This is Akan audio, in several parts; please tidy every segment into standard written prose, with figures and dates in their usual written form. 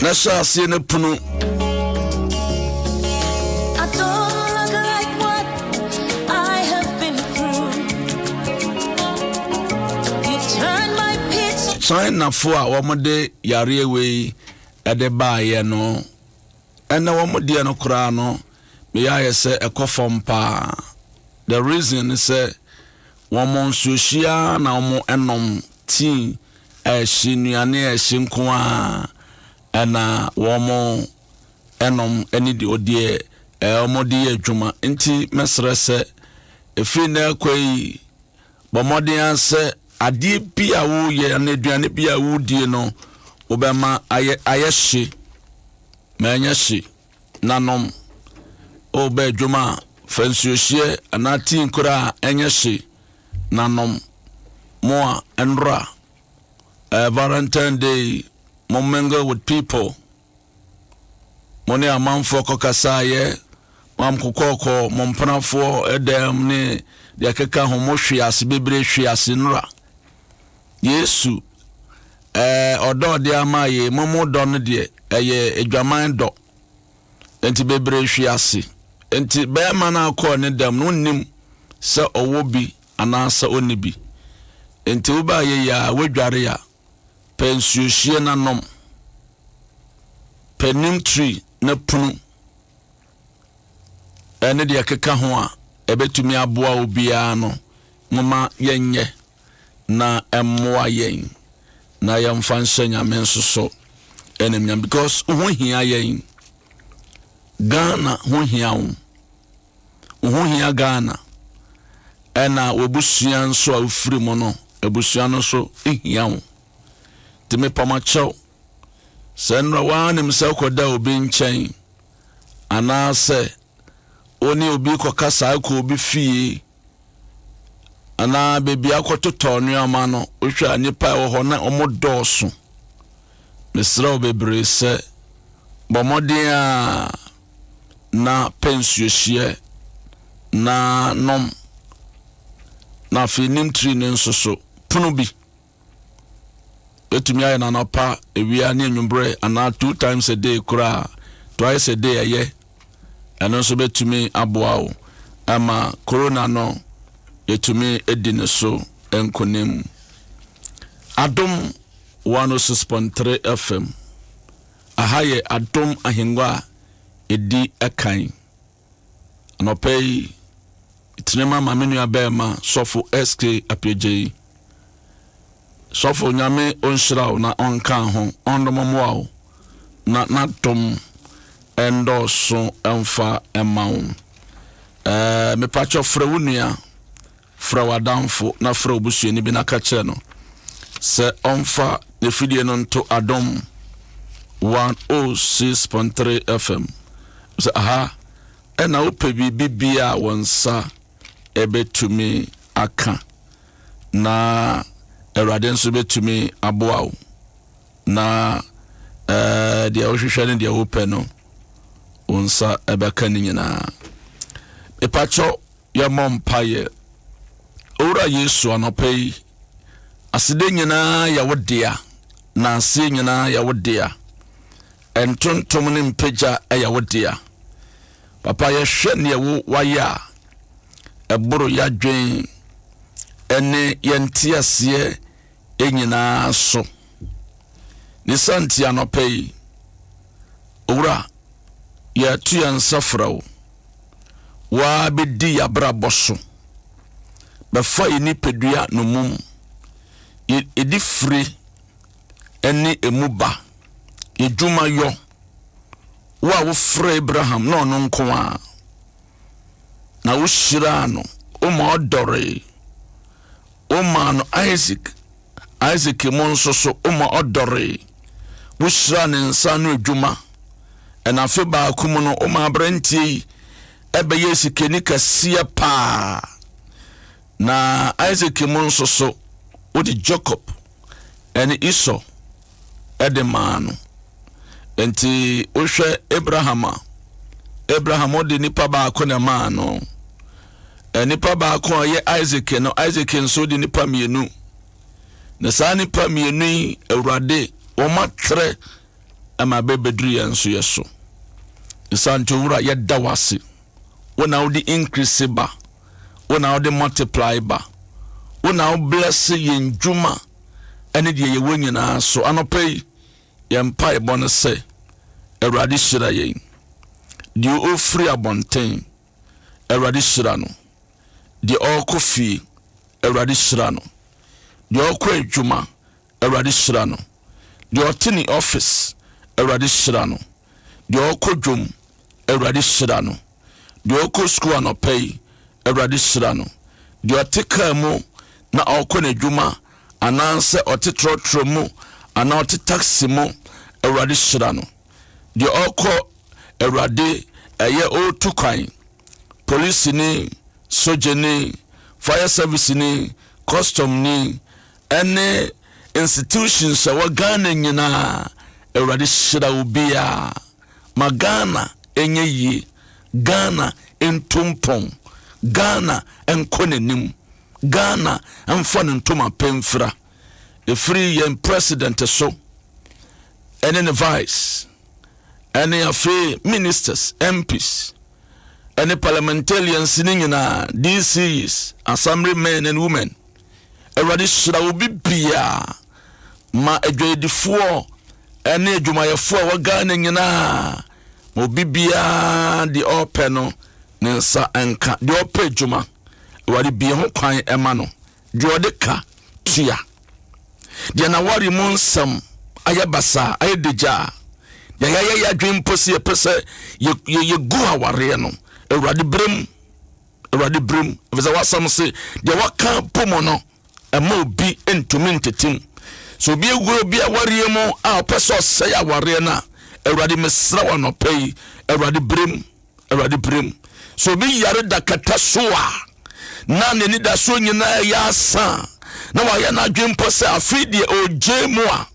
Na hyɛ aseɛ no pono. I don't look like what I have been through. You've turned my pit Chinafoɔ a wɔde yareɛ wei ɛde baeɛ no, ɛnɛ wɔn deɛ no koraa no, meyɛ ayɛ sɛ ɛkɔ fam paa. The reason sɛ wɔn nsuohyia na wɔn ɛnom, tea ɛhye, nnuane ɛhye nko a ɛna wɔn ɛnom ɛne deɛ ɔdeɛ ɛɛ wɔn de yɛ adwuma. Nti mɛsrɛ sɛ efiri na ɛkɔ yi, bɔ mmɔden sɛ adeɛ bi a woyɛ ana aduane bi a wodie no, wobɛma ayɛ hye ma ɛnyɛ hye nanom. Wobɛ adwuma a, fa nsuohyeɛ anaa tea koraa a ɛnyɛ hye nanom. Mo a ɛnora Valentine Day mo mingle with people, mo ne amanfoɔ kɔkasaayɛ, mo amkokɔɔkɔ mo mpenafoɔ ɛdɛm ne deɛ ɛkeka ho, mo hwe ase bebree, hwe ase nora. Yesu ɔdɔ ɔde ama yɛ mo, mo dɔ no deɛ ɛyɛ adwaman dɔ, nti bebree hwe ase. Nti bɛrima no akɔɔ ne dɛm no, nnim sɛ ɔwɔ bi anaasɛ ɔnni bi. Nti wobaa yɛ yi a, wadware a, pɛ nsuohyie na nom, pɛ neem tree na punu ɛne deɛ ɛkeka ho a ɛbɛtumi aboa wo biara no. Moma yɛnyɛ na ɛmmoa yɛn na yɛmfa nhyɛ Nyame nso so ɛnimnyam, because ho hia yɛn. Ghana ho hia wo, wo ho hia Ghana, ɛna w'abusua nso a wofiri mu no, abusua no nso hia wo. Nti mepamakyɛw sɛ nnora woanim sɛ wokɔda obi nkyɛn anaasɛ wo ne obi kɔkasa kɔ obi fie anaa beebi akɔtotɔ nneɛma no, wohwɛ a nnipa a ɛwɔ hɔ na wɔn dɔɔso, mesrɛ wo bebree sɛ bɔ mmɔden a na pɛ nsuohyeɛ na nom, na afei neem tree no nso so pono bi betumi ayɛ nanɔpa, ewia ne anwummerɛ anaa two times a day koraa, twice a day ɛyɛ. Ɛno nso bɛtumi aboa wo ama corona no yɛtumi adi ne so nkonim. Adom 106.3 FM, aha yɛ Adom Ahengua a ɛdi ɛkan. Anɔpa yi tenema ma me nua bɛrima Sɔfo SK Apiagye yi. Sɔfo, Nyame ɔnhyira wo na ɔnka ho, ɔndom mmoa wo na n'adom ɛndɔɔso ɛmfa ɛma wo. Mepakyɛ, frɛ wo nua, frɛ w'adamfo na frɛ wo busuani bi na ka kyerɛ no sɛ ɔmfa ne fidie no nto Adom 106.3 FM sɛ aha ɛna wopɛ biribi bia a wɔn nsa ɛbɛtumi aka, na Awurade nso bɛtumi aboa wo na deɛ wohwehwɛ ne deɛ wopɛ no, wo nsa ɛbɛka ne nyinaa. Mepakyɛ, yɛmmɔ mpayɛ. Owura Yesu, anɔpa yi asede nyinaa yɛ wo dea, na aseɛ nyinaa yɛ wo dea, ntontom ne mpagya yɛ wo dea. Papa, yɛhwɛ neɛ wo wayɛ a ɛboro yɛadwen ɛne yɛnte aseɛ nyinaa so. Ne santi, anɔpa yi, owura, yɛto yɛn nsa frɛ wo, waa bɛdi yɛabrabɔ so, bɛfa yɛ nipadua no mum, yɛdi firi ne emu ba, yɛdwuma yɔ. Wo a wofrɛ Abraham na ɔno nko a na wohyiraa no, woma ɔdɔree, womaa no Isaac, Isaac mu nso so woma ɔdɔree, wohyiraa ne nsa no adwuma, ɛna afe baako mu no woma aberanteɛ yi ɛbɛyɛ sikani kɛseɛ paa. Na Isaac mu nso so wode Jacob ɛne Esau ɛde maa no. Nti wohwɛ Abraham a, Abraham wode nipa baako na maa no, nipa baako a ɔyɛ Isaac no. Isaac nso de nipa mmienu, na saa nipa mmienu yi, Awurade, wɔn atrɛ. ma ɛbɛbɛduru yɛn nso yɛ so. Ɛsiane nti Owura yɛda wo ase. Wo na wode increase ba. Wo na wode multiply ba. Wo na wo bless yɛn dwuma ɛne deɛ yɛwɔ nyinaa so. Anɔpa yi, yɛn mpaebɔ no sɛ, Awurade hyira yɛn. Deɛ ɔfiri abɔnten, Awurade hyira no. Deɛ ɔrekɔ fie, Awurade hyira no. Deɛ ɔrekɔ adwuma, Awurade hyira no. Deɛ ɔte ne office, Awurade hyira no. Deɛ ɔrekɔ dwom, Awurade hyira no. Deɛ ɔrekɔ sukuu anɔpa yi, Awurade hyira no. Deɛ ɔte kaa mu na ɔrekɔ n'adwuma anaasɛ ɔte trɔtrɔ mu anaa ɔte taxi mu, Awurade hyira no. Deɛ ɔrekɔ Awurade ɛyɛ ɔretu kwan, polisini, sogyani, fire service ni, custom ni, ɛne institutions a ɛwɔ Ghana nyinaa, Awurade hyira obiara. Ma Ghana ɛnyɛ yie, Ghana ntu mpɔn, Ghana nkɔ n'anim, Ghana mfa ne ntoma pɛ mfira. Ɛfiri yɛn president so, ɛne ne vice, ɛne afei ministers, MPs, ɛne parliamentarians ne nyinaa, DCs, assembly men and women. Awurade hyira obi biara ma adwadifoɔ ɛne adwumayɛfoɔ a ɛwɔ Ghana nyinaa ma obi biara deɛ ɔrepɛ no ne nsa nka deɛ ɔpɛ adwuma Awurade bie ho kwan ɛma no deɛ ɔde ka tua deɛ n'aware mu nsɛm ayɛ basaa ayɛ degyaa deɛ yɛayɛ yɛ adwene mpo sɛ yɛpɛ sɛ yɛgu awareɛ no Awurade berɛ mu Awurade berɛ mu, ɛfiri sɛ w'asɛm se, deɛ waka po mu no, ɛma obi ntumi ntete mu. Sɛ obi awura obi awareɛ mu a ɔpɛ sɛ ɔsɛe awareɛ no a, Awurade mesrɛ wo anɔpa yi, Awurade berɛ mu, Awurade berɛ mu. Sɛ obi yare da kɛtɛ so a, na n'anidasoɔ nyinaa ɛyɛ asa, na wayɛ n'adwene mpo sɛ afei deɛ ɔregyae mu a,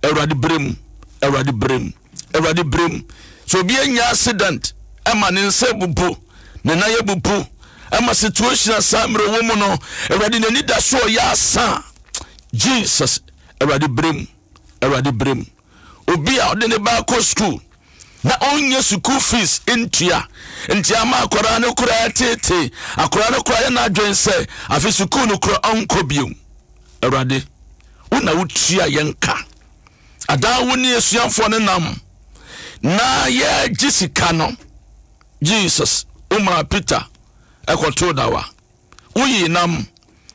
Awurade berɛ mu, Awurade berɛ mu, Awurade berɛ mu. Sɛ obi anya accident ɛma ne nsa abubu, ne nan abubu, ɛma situation a saa mmerɛ wɔ mu no, Awurade n'ani da so ɔyɛ asa. Jesus, Awurade berɛ mu, Awurade berɛ mu. Obi a ɔde ne ba akɔ school na ɔnyɛ sukuu fees ntua nti ama akwadaa no koraa tete akwadaa no koraa yɛ n'adwene sɛ afe sukuu no koraa ɔnkɔ bio. Awurade, wo na wotua yɛn ka. Adaa wo ne asuafoɔ no nam na yɛgye sika no. Jesus, womaa Peter ɛkɔtoo dawa. Woyii nam,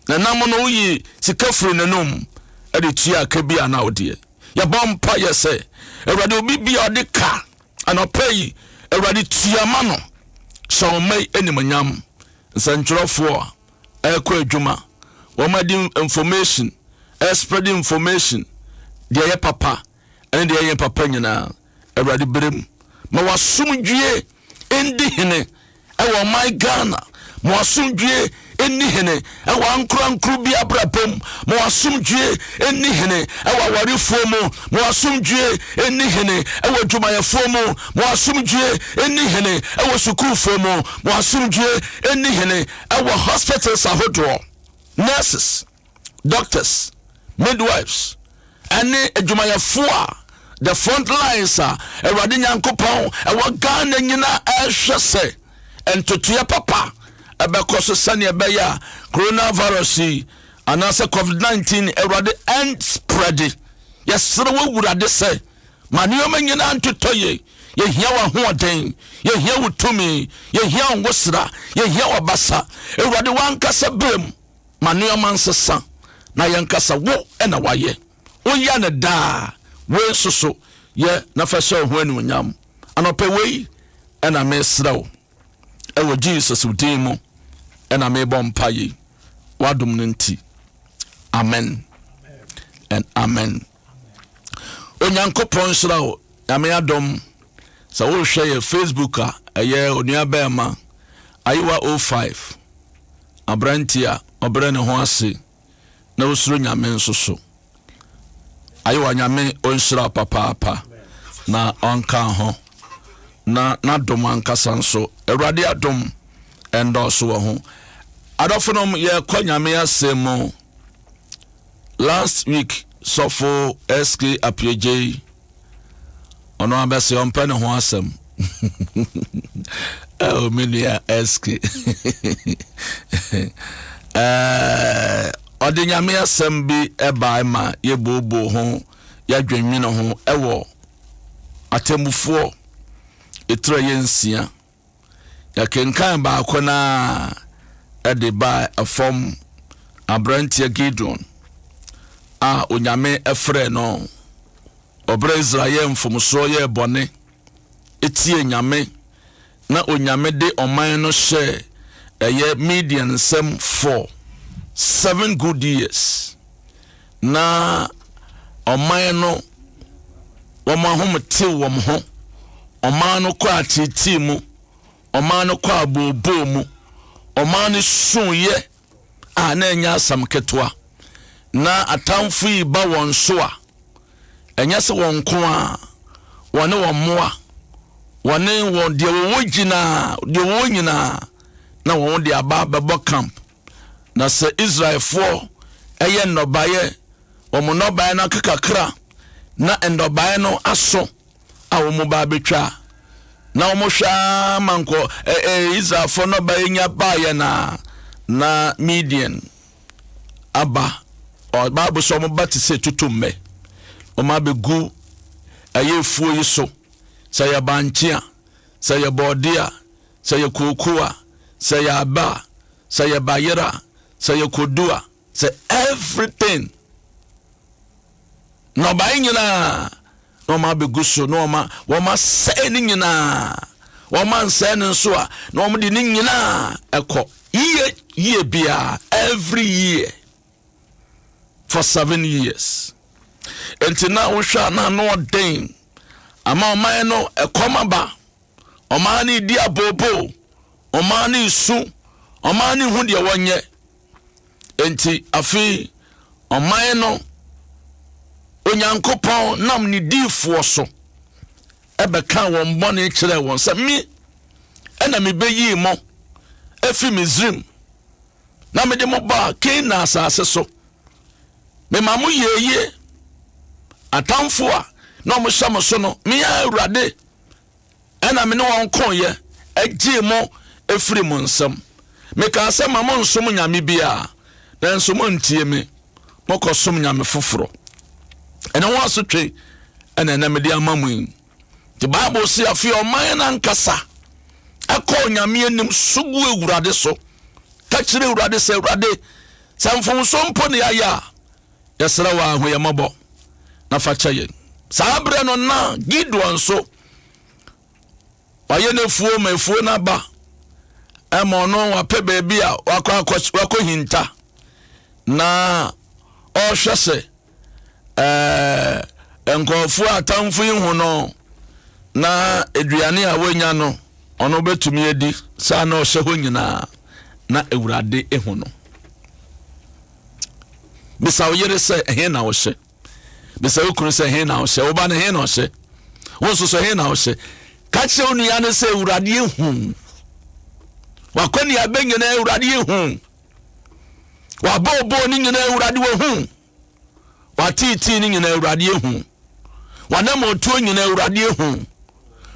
na nam no woyi sika firi n'anom de tua ka bi a na wodeɛ. Yɛbɔ mpa yɛ sɛ, Awurade obi bi a ɔde ka anɔpa yi, Awurade tua ma no. Hyɛ wo mma yi animuonyam. Nsɛntwerɛfoɔ a ɛrekɔ adwuma, wɔn adi information, ɛrespread information, deɛ ɛyɛ papa ɛne deɛ ɛyɛ papa nyinaa. Awurade berɛ mu, ma w'asomdwie ndi hene ɛwɔ ɔman Ghana. Ma w'asomdwie nni hene ɛwɔ ankorankoro bi abrabɔ mu. Ma w'asomdwie nni hene ɛwɔ awarefoɔ mu. Ma w'asomdwie nni hene ɛwɔ adwumayɛfoɔ mu. Ma w'asomdwie nni hene ɛwɔ sukuufoɔ mu. Ma w'asomdwie nni hene ɛwɔ hospitals ahodoɔ, nurses, doctors, midwives, ɛne adwumayɛfoɔ a the front lines a Awurade Nyankopɔn ɛwɔ Ghana nyinaa ɛrehwɛ sɛ ntotoeɛ papa ɛbɛkɔ so sɛnea ɛbɛyɛ a coronavirus yi anaasɛ COVID-19 Awurade ɛnspread. Yɛsrɛ wo Awurade sɛ ma nneɛma nyinaa ntotɔ yie. Yɛhia w'ahoɔden, yɛhia wo tumi, yɛhia wo ngosra, yɛhia w'abasa. Awurade w'ankasa berɛ mu ma nneɛma nsesa na yɛnkasa wo na wayɛ. Woyɛ no daa, wei nso so yɛ na fa hyɛ wo ho animuonyam. Anɔpɛ wei ɛna mesrɛ wo ɛwɔ Jesus din mu ɛna mebɔ mpa yi w'adom no nti. Amen and amen. Onyankopɔn nhyira wo. Nyame adom sɛ wohwɛ yɛ Facebook a ɛyɛ onua bɛɛma Ayewa 05 aberanteɛ a ɔbrɛ ne ho ase na osuro Nyame nso so. Ayewa Nyame ɔnhyira wo papaapa na ɔnka ho na n'adom ankasa nso Awurade adom ɛndɔɔso wɔ ho. Adɔfonom yɛkɔ Nyame asɛm mu. Last week sɔfo SK Apiagyei. Ɔno abɛse ɔmpɛ ne ho asɛm. Oh, me nua SK. Eh, ɔde nyame asɛm bi ɛbae ma yɛbooboo ho, yɛadwennwene ho ɛwɔ atemmufoɔ etire yɛ nsia. Yɛkenkan baako no ara de baa fam, aberanteɛ Gideon a Onyame frɛɛ no. Ɔberɛ Israel yɛɛ mfomsoɔ yɛɛ bɔne tiee Nyame na Onyame de ɔman no hyɛɛ ɛyɛ Midian nsam for seven good years. Na ɔman no wɔn ahome tew wɔn ho, ɔman no kɔ ateetee mu, ɔman no kɔ abooboo mu, ɔman no suiɛ a na ɛnyɛ asɛm ketewa. Na atamfo yi ba wɔn so a, ɛnyɛ sɛ wɔn nko a, wɔne wɔn mmoa, wɔne wɔn deɛ wɔwɔ gyinaa, deɛ wɔwɔ nyinaa, na wɔn de aba bɛbɔ camp. Na sɛ Israelfoɔ yɛ nnɔbaeɛ, wɔn nnɔbaeɛ no aka kakra na nnɔbaeɛ no aso a wɔn ba abɛtwa a, na wɔhwɛ ara ma nkɔ ɛ ɛ Israelfoɔ nnɔbaeɛ nya baeɛ na na Midian aba. Bible sɛ wɔn ba te sɛ tutummɛ, wɔn abɛgu ɛyɛ afuo yi so, sɛ yɛ bankye a, sɛ yɛ bɔɔdeɛ a, sɛ yɛ kooko a, sɛ yɛ aba a, sɛ yɛ bayerɛ a, sɛ yɛ kodu a, sɛ everything. Nnɔbae nyinaa na wɔn abɛgu so na wɔn wɔn asɛe ne nyinaa. Wɔn ansɛe no nso a na wɔn de ne nyinaa ɛkɔ yie yie biara every year for seven years. Nti na wohwɛ a na ano ɔden ama ɔman no ɛkɔm aba. Ɔman no redi abooboo, ɔman no resu, ɔman no nhu deɛ wɔnyɛ. Enti afei ɔman no, Onyankopɔn nam ne diifoɔ so ɛbɛka wɔn bɔne kyerɛɛ wɔn sɛ, me ɛna mebɛyii mo efi Misrim na mede mo baa Kanaan asase so. Mema mo yɛɛ yie. Atamfo a na wɔhyɛ mo so no, me ara Awurade ɛna me ne wɔn koeɛ gyee mo firii mo nsam. Mekaa sɛ, Ma monnsom nyame biara, nanso moantie me, mokɔsom nyame foforɔ. Ɛno ho asotwe ɛna ɛnɛ mede ama mo yi. Nti Bible se afei ɔman no ankasa ɛkɔɔ nyame anim so gu Awurade so, ka kyerɛ Awurade sɛ, Awurade, sɛ mfomso mpo ne yɛayɛ a, Yɛsrɛ wo ara, hu yɛn mmɔbɔ na fa kyɛ yɛn. Saa berɛ no na Gideon nso wayɛ n'afuo ma afuo no aba ɛma ɔno wapɛ baabi a wakɔ akɔ wakɔhinta na ɔrehwɛ sɛ ɛɛ nkurɔfoɔ atamfo yi hu no na aduane a wanya no ɔno bɛtumi adi saa na ɔhyɛ hɔ nyinaa na awurade ehu no. Bisa wo yere sɛ, ɛhe na wohyɛ? Bisa wo kunu sɛ, ɛhe na wohyɛ? Wo ba no, ɛhe na ɔhyɛ? Wo nso so, ɛhe na wohyɛ? Ka kyerɛ wo nua no sɛ, Awurade ehu. Wakɔneaba nyinaa, Awurade ehu. Wabɔɔbɔɔ ne nyinaa, Awurade wahu. Wateetee ne nyinaa, Awurade ehu. Wanammɔntuo nyinaa, Awurade ehu.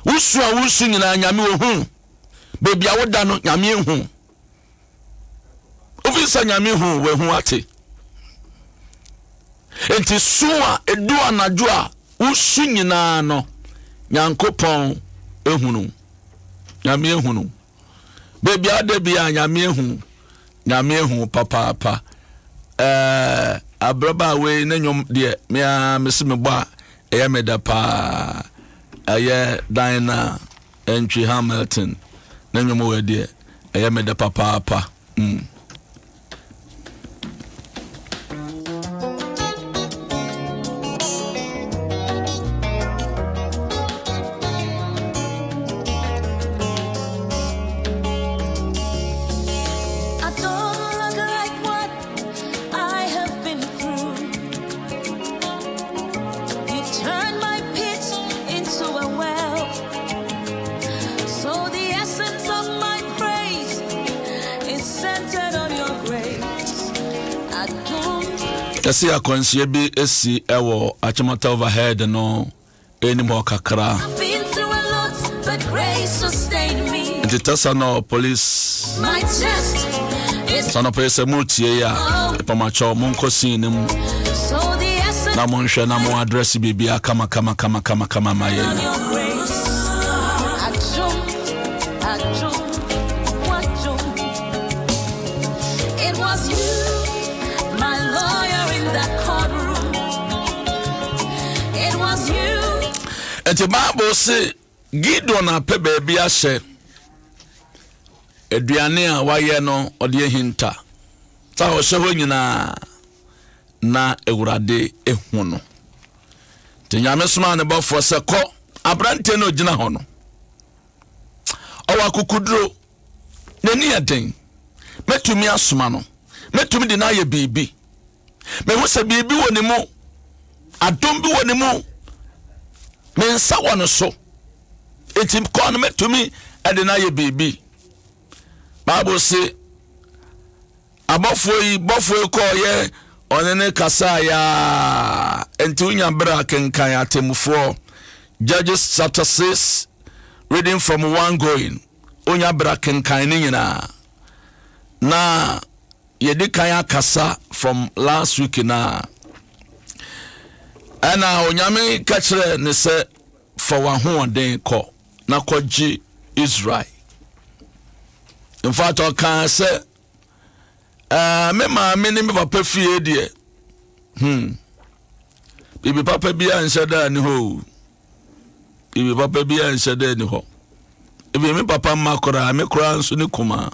Wosu a wosu nyinaa, Nyame ohu. Baabi a woda no, Nyame ehu. Wofi sɛ Nyame hu wahu ate. Nti su a edu anadwo a wosu nyinaa no, Nyankopɔn ehunu. Nyame ehunu. Baabi a ɔda bi a Nyame ehu. Nyame ehu papaapa. Ɛɛ abraba wei ne nnwom deɛ me ara mese mebɔ a ɛyɛ me dɛ paa. Ɛyɛ dan na Entry Hamilton ne nnwom wɔ deɛ ɛyɛ me dɛ papaapa. Mm. I don't look like what I have been through. You turned my pit into a well. So the essence of my praise is centered on your grace. I don't Yɛse akwanhyia bi asi wɔ Achimota Overhead no. Anim hɔ kakra. Nti Tɛsanɔ police sanɔpɛ sɛ motie yi a ɛpamakyɛw monkɔ scene no mu na monhwɛ na mo address biribia kama kama kama kama kama ma yɛn. It was you, my lawyer in that courtroom. It was you. Nti Bible se Gideon apɛ baabi ahyɛ aduane a wayɛ no ɔde ahinta. Sɛ ɔhyɛ hɔ nyinaa na Awurade ehu no. Nti Nyame somaa ne bɔfoɔ sɛ kɔ aberanteɛ no ogyina hɔ no. Ɔwɔ akokoduro N'ani yɛ den. Mɛtumi asoma no. Mɛtumi de no ayɛ biribi. Mehu sɛ biribi wɔ ne mu. Adom bi wɔ ne mu. Me nsa wɔ no so. Enti kɔɔ no mɛtumi de no ayɛ biribi. Bible se abɔfoɔ yi bɔfoɔ yi kɔɔyɛ ɔne ne kasaeɛ a enti wonya berɛ a kenkan atemmufoɔ Judges chapter 6 reading from 1 going. Onya bra kenkan ne nyinaa. Na yɛdi kan akasa from last week na ɛna Onyame ka kyerɛ ne sɛ fa w'ahoɔden kɔ na kɔgye Israel. In fact ɔkaa sɛ ɛɛ me maame ne me papa fie deɛ hmm biribi papa bi anhyɛ da ni hɔ o. Biribi papa biara nhyɛ da nni hɔ. Ebi me papa mma koraa, me koraa nso ne kumaa.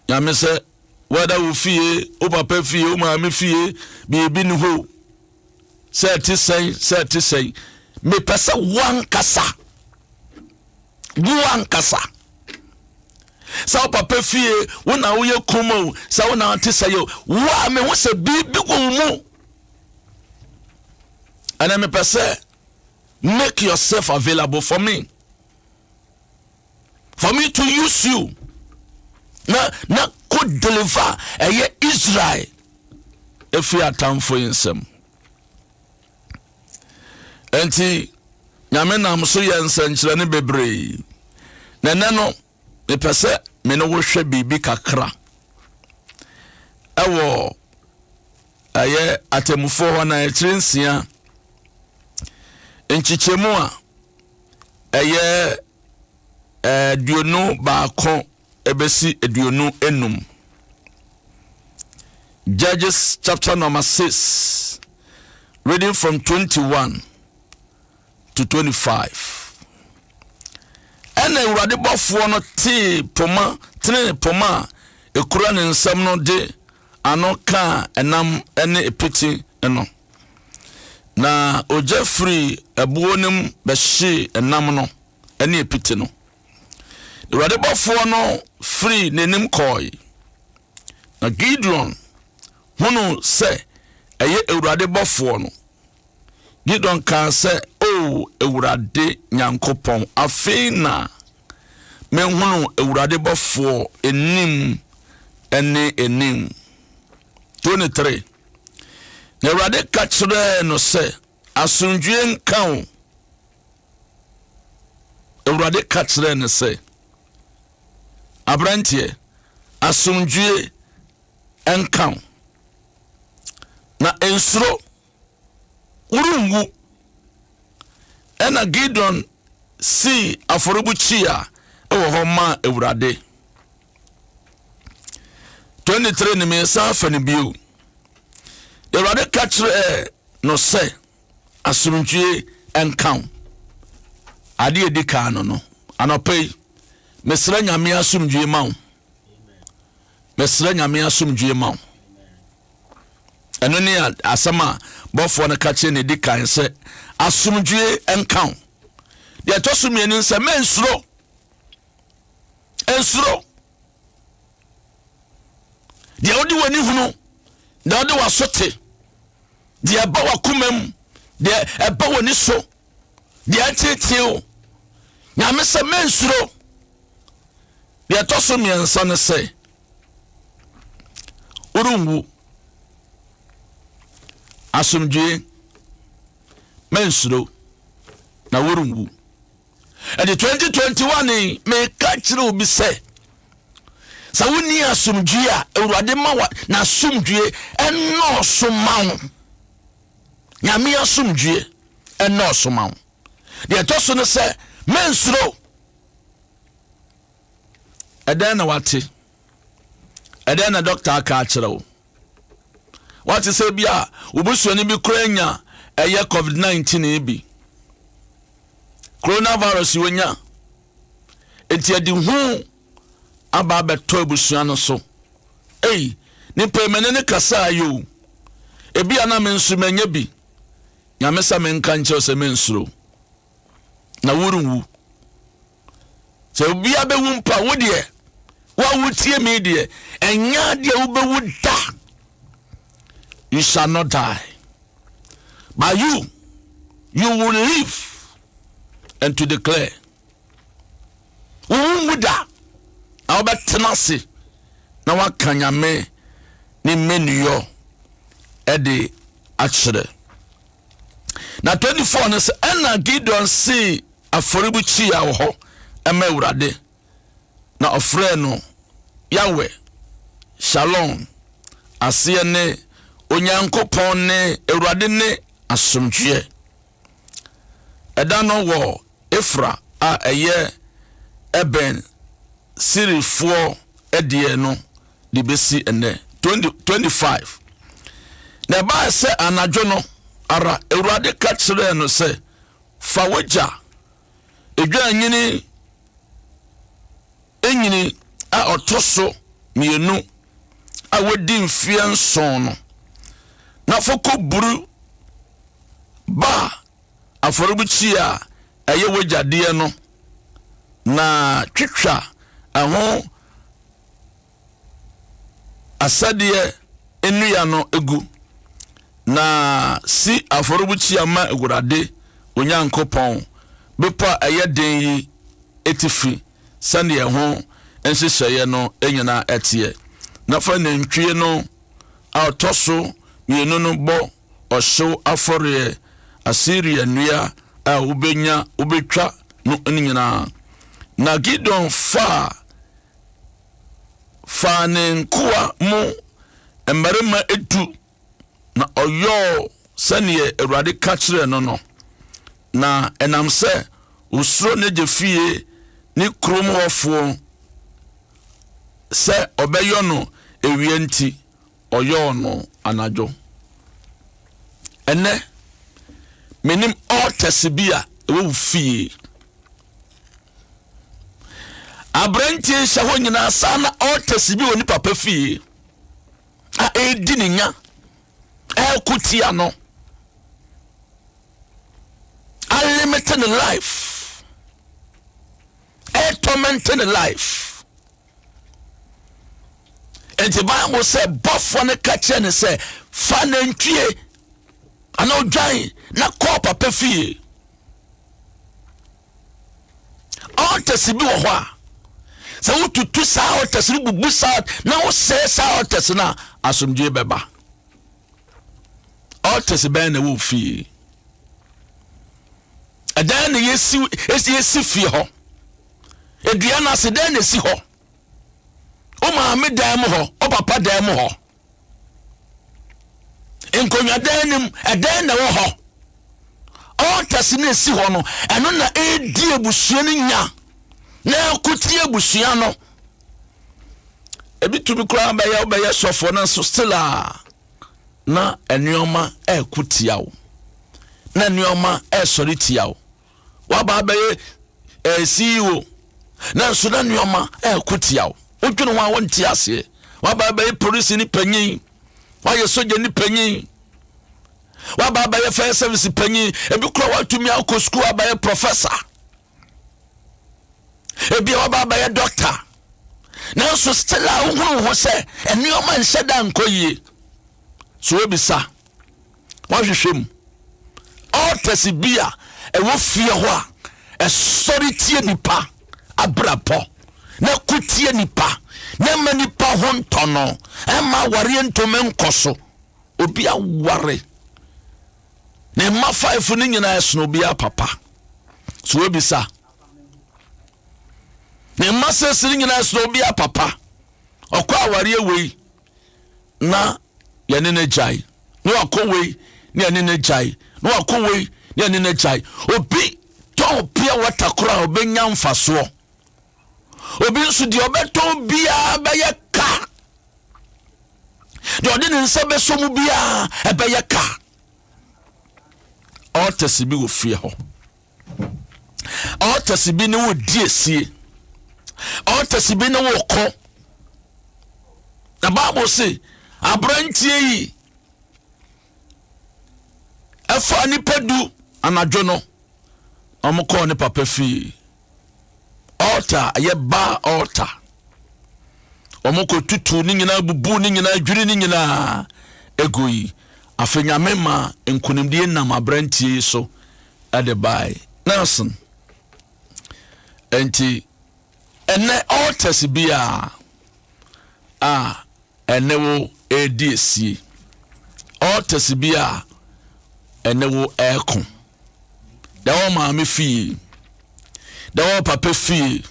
Nyame sɛ whether wo fie, wo papa fie, wo maame fie, biribi ni hɔ. Sɛ ɛte sɛn, sɛ ɛte sɛn. Mepɛ sɛ wo ankasa, wo ankasa. Sɛ wo papa fie, wo na woyɛ kum o, sɛ wo na wote sɛ yɛ o, wo a mehu sɛ biribi wɔ wo mu. Ɛnna mepɛ sɛ make yourself available for me for me to use you na na ko deliver ɛyɛ Israel efiri atamfo yi nsam. Nti Nyame nam so yɛ nsɛnkyerɛnne bebree. Na ɛnɛ no mepɛ sɛ me ne wo hwɛ biribi kakra ɛwɔ ɛyɛ atemmufoɔ hɔ na ɛkyerɛ nsia nkyekyɛmu a ɛyɛ 21 ɛbɛsi 25. Judges chapter number 6 reading from 21 to 25. Ɛna Awurade bɔfoɔ no tee poma tenee poma a ekura ne nsam no de ano kaa ɛnam ne epete no. Na ogya firii ɛboɔ no mu bɛhyee ɛnam no ne epete no. Awurade bɔfoɔ no firii n'anim kɔɔe. Na Gideon hunuu sɛ ɛyɛ Awurade bɔfoɔ no. Gideon kaa sɛ, O Awurade Nyankopɔn, afei na mehunu Awurade bɔfoɔ anim ne anim. 23 na Awurade ka kyerɛɛ no sɛ, Asomdwoeɛ nka wo. Awurade ka kyerɛɛ no sɛ, Aberanteɛ, asomdwoeɛ nka wo, na nsuro. Worenwu. Ɛnna Gideon sii afɔrebukyia wɔ hɔ maa Awurade. 23 ne mmiɛnsa afa no bio. Awurade ka kyerɛɛ no sɛ, asomdwie nka wo. Adeɛ edi kan no no, anɔpa yi, mesrɛ Nyame asomdwie ma wo. Mesrɛ Nyame asomdwie ma wo. Ɛno ne asɛm a bɔfoɔ no ka kyerɛ no ɛdi kan sɛ, asomdwie nka wo. Deɛ ɛtɔ so mmienu sɛ, mensuro, nsuro. Deɛ wode w'ani hunu, deɛ wode w'aso te, deɛ ɛba w'akoma mu, deɛ ɛba w'ani so, deɛ ɛteetee wo. Nyame sɛ mensuro. Deɛ ɛtɔ so mmiɛnsa ne sɛ, worenwu. Asomdwoe, mensuro. Na worenwu. Ɛde 2021 yi, meka kyerɛ obi sɛ, sɛ wonni asomdwie a, Awurade ma wa n'asomdwie ɛnnɔɔso ma wo. Nyame asomdwie ɛnnɔɔso ma wo. Deɛ ɛtɔ so no sɛ, mensuro. Ɛdɛn na wate? Ɛdɛn na dɔkta aka akyerɛ wo? Wate sɛ bi a wobusuani bi koraa nya ɛyɛ COVID-19 bi. Coronavirus wonya. Enti ɛde hu aba abɛtɔ abusua no so. Ei, nipa yi mene ne kasa yi o. Ebi a na me nso manya bi. Nyame sɛ menka nkyerɛ sɛ mensuro. Na worenwu. Sɛ obiara bɛwu mpo a, wo deɛ, wo a wotie me deɛ, ɛnyɛ adeɛ a wobɛwu da. You shall not die. But you, you will live and to declare. Wonwu da na wobɛtena ase na waka Nyame ne mmenuyɔ ɛde akyerɛ. Na 24 no sɛ ɛna Gideon see afɔrebukyia wɔ hɔ ma Awurade, na ɔfrɛɛ no Yahweh Shalom, aseɛ ne Onyankopɔn ne Awurade ne asomdwoeɛ. Ɛda no wɔ Efra a ɛyɛ ɛbɛn Sirifoɔ deɛ no de bɛsi ɛnnɛ. 20, 25. Na ɛbaa sɛ anadwo no ara Awurade ka kyerɛɛ no sɛ, Fa w'agya edwannini nyini a ɔtɔ so mmienu a wadi mfeɛ nson no, na fa kɔburu ba afɔrebukyia a ɛyɛ w'agya deɛ no, na twitwa ɛho asɛdeɛ nnua no gu, na si afɔrebukyia ma Awurade wo Nyankopɔn, bepɔ a ɛyɛ den yi atifi, sɛdeɛ ɛho nhyehyɛeɛ no nyinaa teɛ. Na fa nantwie no a ɔtɔ so mmienu no bɔ ɔhyew afɔreɛ, Asiria nnua a wobɛnya wobɛtwa no nyinaa. Na Gideon faa faa ne nkoa mu mmarima du, na ɔyɔɔ sɛdeɛ Awurade ka kyerɛɛ no no. Na ɛnam sɛ osuro n'agya fie ne kurom hɔfoɔ sɛ ɔbɛyɔ no awia nti, ɔyɔɔ no anadwo. Ɛnnɛ, menim altars bi a ɛwɔ wo fie. Aberanteɛ hyɛ hɔ nyinaa saa na altars bi wɔ ne papa fie a ɛredi ne nya, ɛreko tia no, alimite ne life, ɛretɔmɛnte ne life. Nti Bible sɛ bɔfoɔ no ka kyerɛ ne sɛ fa nantwie anaa odwan na kɔ papa fie. Altars bi wɔ hɔ a sɛ wotutu saa altars no bubu saa na wosɛe saa altars no a asomdwoe bɛba. Altars bɛn na ɛwɔ fie? Ɛdan na yɛsi yɛsi fie hɔ. Edua no ase dɛn na esi hɔ? Wo maame dan mu hɔ, wo papa dan mu hɔ. Nkonnwa dan no mu, ɛdɛn na ɛwɔ hɔ? Altars no esi hɔ no, ɛno na ɛredi abusua no nya na ɛkotie abusua no. Ebi tumi koraa bɛyɛ wobɛyɛ sɔfoɔ no nso still a na nneɛma ɛreko tia wo na nneɛma ɛresɔre tia wo. Waba abɛyɛ eh, CEO nanso na nneɛma ɛreko tia wo. Wodwene ho a wonte aseɛ. Waba abɛyɛ polisi ni panyin, wayɛ sogya ni panyin, waba abɛyɛ fire service panyin, ebi kura watumi akɔ sukuu abɛyɛ professor, ebi a waba abɛyɛ doctor. Nanso still a wohunu ho sɛ nneɛma nhyɛ da nkɔ yie. So wobisa Woahwehwɛ mu. Altars bi a ɛwɔ fie hɔ a ɛsɔre tie nipa abrabɔ na ɛko tie nipa na ɛma nipa ho ntɔ no, ɛma awareɛ ntoma nkɔ so. Obi aware ne mma five no nyinaa ɛsono obiara papa. So wobisa? Ne mma sɛsi no nyinaa sɛ obi apapa. Ɔkɔ awareɛ wei na yɛne no gyae. Na wakɔ wei na yɛne no gyae. Na wakɔ wei na yɛne no gyae. Obi tɔn pure water koraa ɔbɛnya mfasoɔ. Obi nso deɛ ɔbɛtɔn biara bɛyɛ ka. Deɛ ɔde ne nsa bɛsɔ mu biara ɛbɛyɛ ka. Altars bi wɔ fie hɔ. Altars bi ne wo di esie. Altars bi ne wo kɔ. Na Bible se aberanteɛ yi ɛfa nipa du anadwo no na wɔn kɔɔ ne papa fie. Altar ɛyɛ bar altar. Wɔn kɔ tutu ne nyinaa bubu ne nyinaa dwiri ne nyinaa egu yi. Afei Nyame ma nkunimdie nam aberanteɛ yi so ɛde bae. Nelson. Enti ɛnɛ altars bi a a ɛne wo redi asie. Altars bi a ɛne wo ɛreko. Deɛ ɛwɔ maame fie, deɛ ɛwɔ papa fie,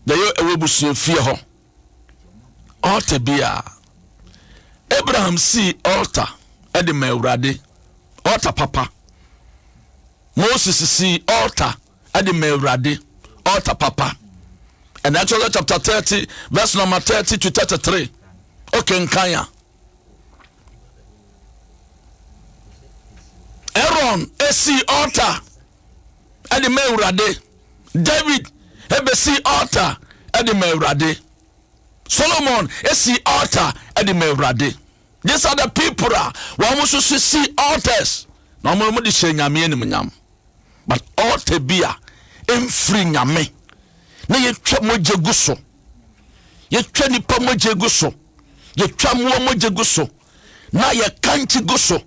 deɛ ɛwɔ abusua fie hɔ. Altar bi a Abraham sii altar ɛde ma Awurade, altar papa. Moses sii altar ɛde ma Awurade, altar papa. And Exodus chapter 30 verse number 30 to 33. Okay, nkan a. Aaron esi altar ɛde ma Awurade. David ebesi altar ɛde ma Awurade. Solomon esi altar ɛde ma Awurade. These are the people a wɔn nso sisi altars na wɔn de hyɛ Nyame animuonyam. But altar bi a ɛmfiri Nyame na yɛtwa mogya gu so, yɛtwa nipa mogya gu so, yɛtwa mmoa mogya gu so, na yɛkankye gu so,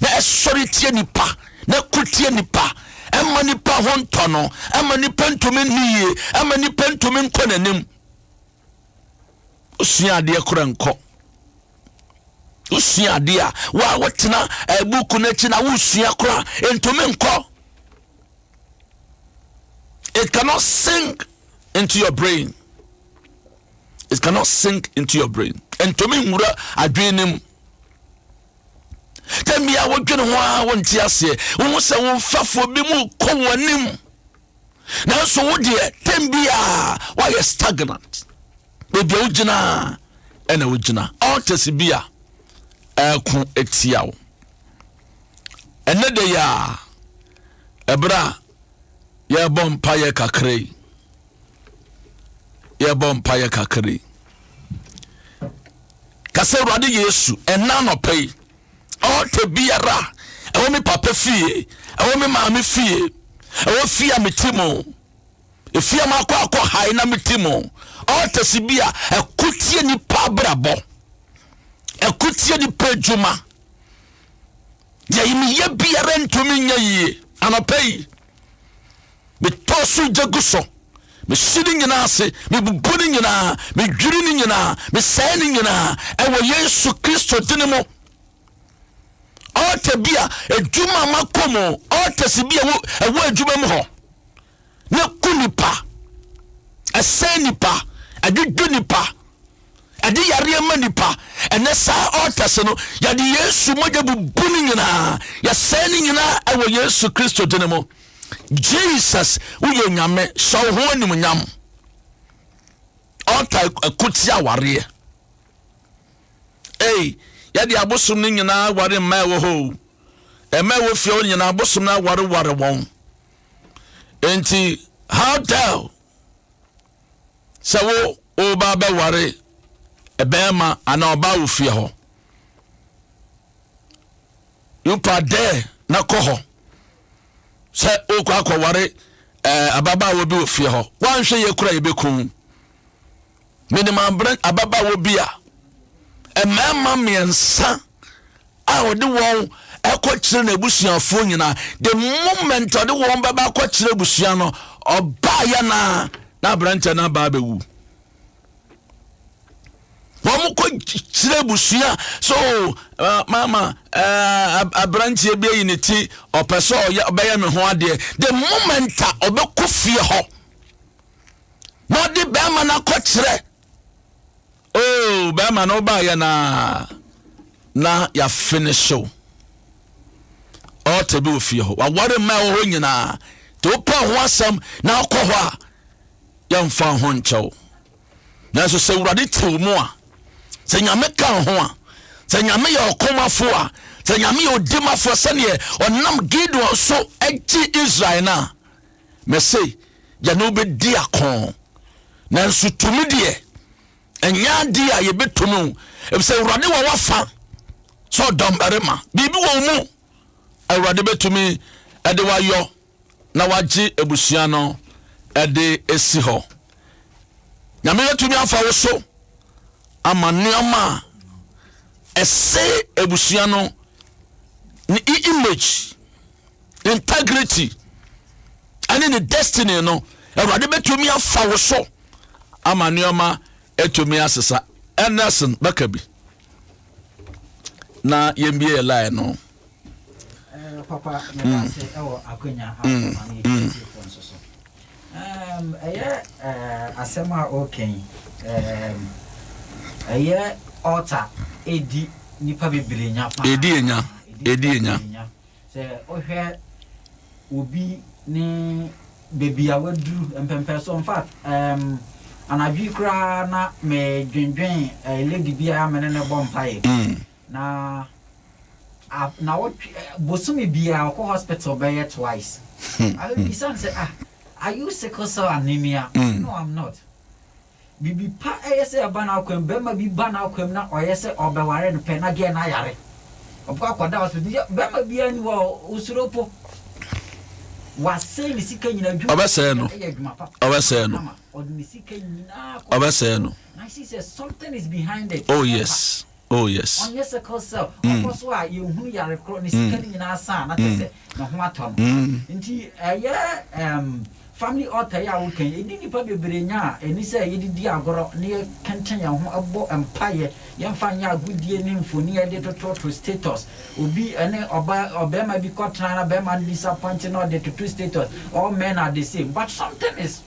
na ɛsɔre tia nipa, na ɛko tia nipa, ɛma nipa ho ntɔ no, ɛma nipa ntumi nni yie, ɛma nipa ntumi nkɔ n'anim. Wosua adeɛ kora nkɔ. Wosua adeɛ a wa wotena ɛbuku n'akyi na wosua kora ntumi nkɔ. It cannot sink into your brain. It cannot sink into your brain. Ntumi nwura adwene no mu. Tɛmia wodwene ho a wonte aseɛ. Wohu sɛ wo mfɛfoɔ bi mu kɔ wɔn anim. Nanso wo deɛ tɛm biara woayɛ stagnant. Baabi a wogyina ɛna wogyina. Altars bi a ɛko etia wo. Ɛnɛ de yɛ a ɛberɛ a yɛrebɔ mpayɛ kakra yi yɛrebɔ mpayɛ kakra yi ka sɛ Awurade Yesu ɛna anɔpa yi altar biara ɛwɔ me papa fie ɛwɔ me maame fie ɛwɔ fie a mete mu efie a makɔ akɔ hae na mete mu altars bi a ɛko tie nipa abrabɔ ɛko tie nipa adwuma deɛ meyɛ biara ntumi nyɛ yie anɔpa yi metɔ so gya gu so mehye ne nyinaa ase mebubu ne nyinaa medwiri ne nyinaa mesɛe ne nyinaa ɛwɔ Yesu Kristo dini mu. Altar bi a adwuma makɔ mu, altars bi a ɛwɔ adwuma mu hɔ na ku nipa, ɛsɛe nipa, ɛdwedwe nipa, ɛde yareɛ ma nipa. Ɛnɛ saa altars no yɛde Yesu mogya bubu ne nyinaa, yɛsɛe ne nyinaa ɛwɔ Yesu Kristo dini mu. Jesus woyɛ Nyame, hyɛ wo ho animuonyam. Altar ɛko tia awareɛ. Ei, yɛde abosom no nyinaa ware mmaa ɛwɔ hɔ o. Mmaa ɛwɔ fie hɔ nyinaa abosom no awareware wɔn. Enti how dare sɛ wo woba bɛware bɛrima anaa ɔbaa wɔ fie hɔ. You pa dare na kɔ hɔ sɛ wokɔ akɔware eh, ababaawa bi wɔ fie hɔ. Woanhwɛ yɛ kura yɛbɛku. Menim abrɛ ababaawa bi a mmarima mmiɛnsa a ɔde wɔn ɛkɔkyerɛ n'abusuafoɔ nyinaa. The moment ɔde wɔn bɛba akɔkyerɛ abusua no, ɔbaayɛ naa na aberanteɛ no aba abɛwu. Wɔn kɔ kyerɛ abusua so oh, mama uh, aberanteɛ bi ayi ne ti ɔpɛ sɛ ɔyɛ ɔbɛyɛ me ho adeɛ. The moment a ɔbɛkɔ fie hɔ na ɔde bɛrima no akɔkyerɛ oh bɛrima no wobaayɛ na na yɛafinish ɔɔta bi wɔ fie hɔ waware mma ɛwɔ hɔ nyinaa nti wopɛ ho asɛm na akɔ hɔ a yɛmfa ho nkyɛw Nanso sɛ Awurade te wo mu a, sɛ Nyame ka ho a, sɛ Nyame yɛ ɔkomafo a, sɛ Nyame yɛ odimafo sɛdeɛ ɔnam Gideon so gye Israel no a, mese yɛne wo bɛdi ako. Nanso tumi deɛ, ɛnyɛ adeɛ a yɛbɛtumi wo, efisɛ Awurade wɔ w'afa sɛ ɔdɔmbarima. Biribi wɔ wo mu, Awurade bɛtumi de wayɔ na wagye abusua no de asi hɔ. Nyame bɛtumi afa wo so ama nneɛma a ɛsɛ abusua no ne image, integrity ɛne ne destiny no Awurade bɛtumi afa wo so ama nneɛma atumi asesa. Ɛnɛsen bɛka bi na yɛmbie yɛ line no. Papa, meda ase wɔ akwanya a wode ma me atiefoɔ nso so. Ɛyɛ asɛm a ɔreka yi, ɛyɛ altar ɛdi nipa bebree nya paa. Ɛdi enya, ɛdi enya. Sɛ wohwɛ obi ne baabi a waduru mpɛmpɛ so, in fact, anadwo yi koraa na medwendwen lady bi a me ne no bɔ mpaeɛ. Na a nawɔtwe bosome biara ɔkɔ hospital bɛyɛ twice. Afei mebisa no sɛ ah are you sickle cell anemia? Ɔse no I'm not. Biribi pa ɛyɛ sɛ ɛba n'akwam, bɛrima bi ba n'akwam na ɔyɛ sɛ ɔbɛware no pɛ na girl no ayare. Ɔbɛkɔ akɔda hospital. Nti bɛrima biara ni hɔ a osuro po. Wasɛe ne sika nyinaa adwuma Ɔbɛsɛe no. ɛyɛ adwuma papa. Ɔbɛsɛe no. Ama ɔde ne sika nyinaa kɔ Ɔbɛsɛe no. Na I see sɛ something is behind it. Oh yes. Oh yes. Ɔnyɛ sickle cell. Ɔkɔ so a yɛnhunu yare korɔ, ne sika no nyinaa sa a na kyerɛ sɛ ne ho atɔ no. Nti ɛyɛ ɛɛm family altar yi a woka yi, ɛdi nnipa bebree nya a ɛni sɛ yɛde di agorɔ na yɛkenten yɛn ho bɔ mpaeɛ, yɛmfa nyɛ agodie ne mfoni a yɛde tototo status. Obi ɛne ɔba ɔbarima bi kɔtena na barima no disappoint na ɔde toto status, all men are the same but something is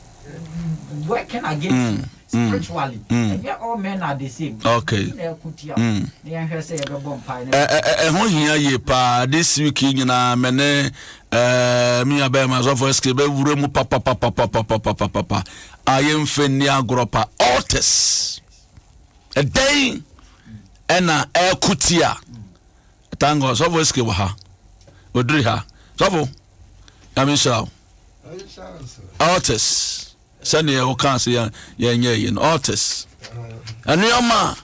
working against you spiritually. Ɛnyɛ all men are the same. Okay. Biribi na ɛko tia wo. Na yɛnhwɛ sɛ yɛbɛbɔ mpae na Ɛho hia yie paa. This week yi nyinaa me ne me nua bɛrima sɔfo SK bɛwura mu papapapapapapapa a yɛmfa nni agorɔ pa. Altars. Ɛdɛn ɛna ɛko tia? Thank God sɔfo SK wɔ ha. Oduri ha. Sɔfo, Nyame nhyira wo. Altars. Sɛdeɛ wokaa sɛ yɛnyɛ yi no, altars. Nneɛma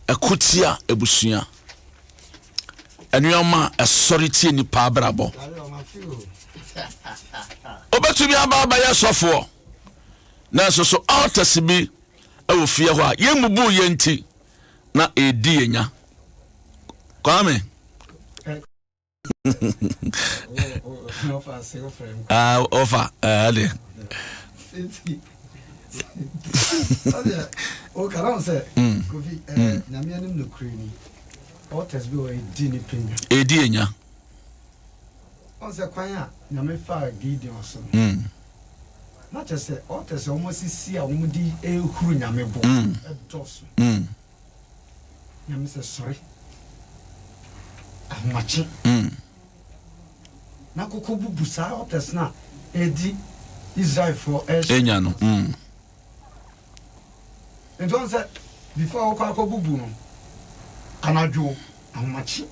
a ɛko tia abusua. Nneɛma a ɛsɔre tia nipa abrabɔ. Wobɛtumi aba abɛyɛ sɔfoɔ. Nanso so altars bi wɔ fie hɔ a yɛmmubu yɛn nti na ɛredi yɛn nya. Kwame. Ah, ɔfa ɛde. Ɛdi enya. Ɔsɛ kwan a nyame fa Gideon so no. Na kyerɛ sɛ ɔtɛ sɛ wɔn asisi a wɔn de ehuru nyame bo ɛdɔso. Nyame sɛ sɔre ahomakye na koko bubu saa altars no a ɛdi Israelfoɔ ɛhyɛ. Enya no. Nti wɔn sɛ before wɔkɔ akɔ bubu no anadwo ahomakye.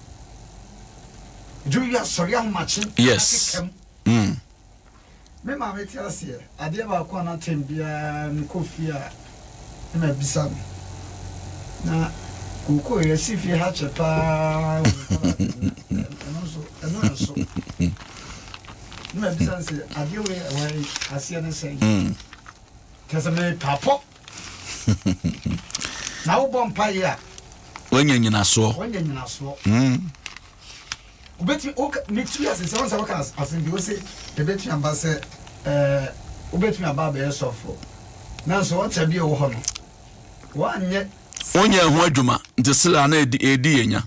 Nti wia sɔre ahomakye. Yes. Me maame te aseɛ. Adeɛ baako a na tɛm biara mekɔ fie a na mabisa no. Na kookoo yɛasi fie ha kyɛ paa wɔ me nkwadaa berɛ mu na ɛno nso ɛno ɛnso. Na mabisa no sɛ adeɛ wei ɛwɔ ha yi aseɛ ne sɛn? Kyerɛ sɛ mepapɔ. Na wobɔ mpaeɛ a. Wanya nyinasoɔ. Wanya nyinasoɔ. Wobɛtumi, woka, metumi ase sɛ, wɔn sɛ woka asɛm bi, wose ɛbɛtumi aba sɛ ɛɛ wobɛtumi aba abɛyɛ sɔfo, nanso ɔkyɛ bi a ɛwɔ hɔ no, woanyɛ Wonyɛ ho adwuma nti sila na ɛdi yɛ nya.